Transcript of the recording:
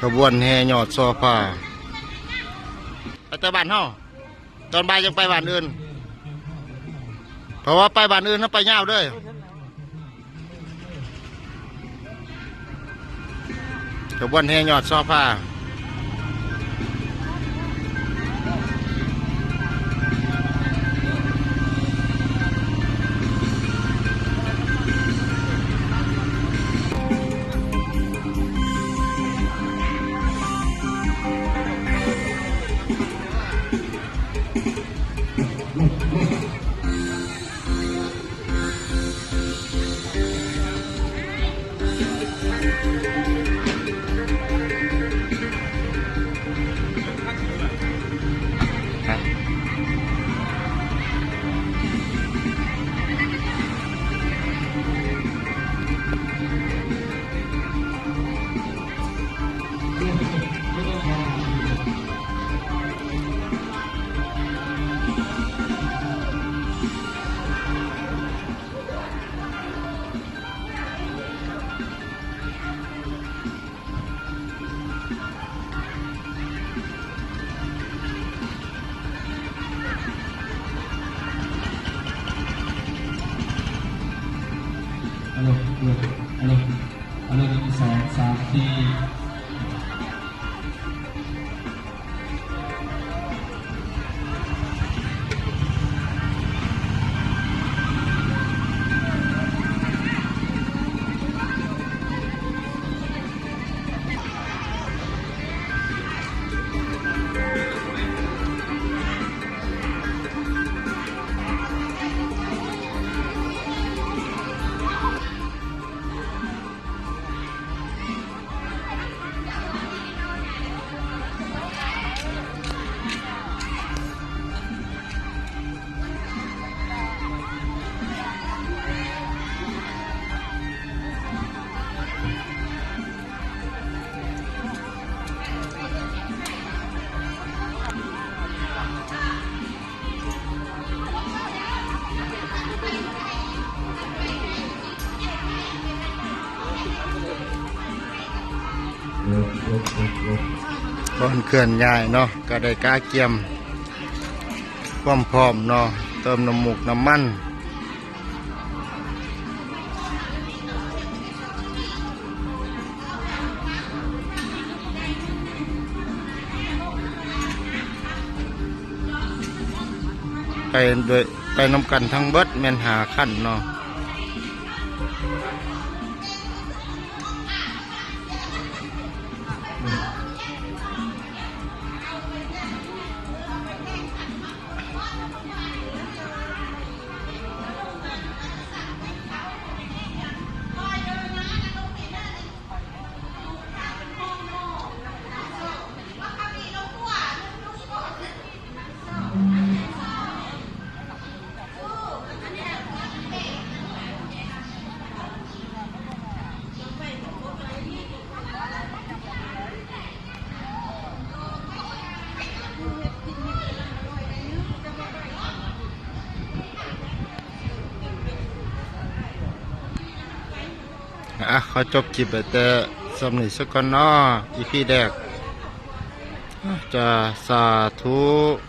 ຂະບວນແຫ່ຍອດຊໍພາ ໄປແຕ່ບ້ານເຮົາ, ຕອນບ່າຍຈັ່ງໄປບ້ານອື່ນ ເພາະວ່າໄປບ້ານອື່ນເຮົາໄປຍາວເດີ. ຂະບວນແຫ່ຍອດຊໍພາ. ອາໂລ ອາໂລ ອາໂລ ອາໂລ ໜຶ່ງ ສອງ ສາມ ສີ່. ກ່ອນເຄື່ອນຍ້າຍເນາະ ກໍໄດ້ກະກຽມຄວາມພ້ອມເນາະ ເຕີມນ້ຳມູກນ້ຳມັນ. ໄປໂດຍ ໄປນຳກັນທັງເບິດແມ່ນຫ້າຄັນເນາະ. ອ່ະ ຂໍຈົບຄລິບໄວ້ແຕ່ສ່ຳນີ້ສາກ່ອນເນາະ ອີພີແລກ. ອ່ະ ຈາ ສາທຸ.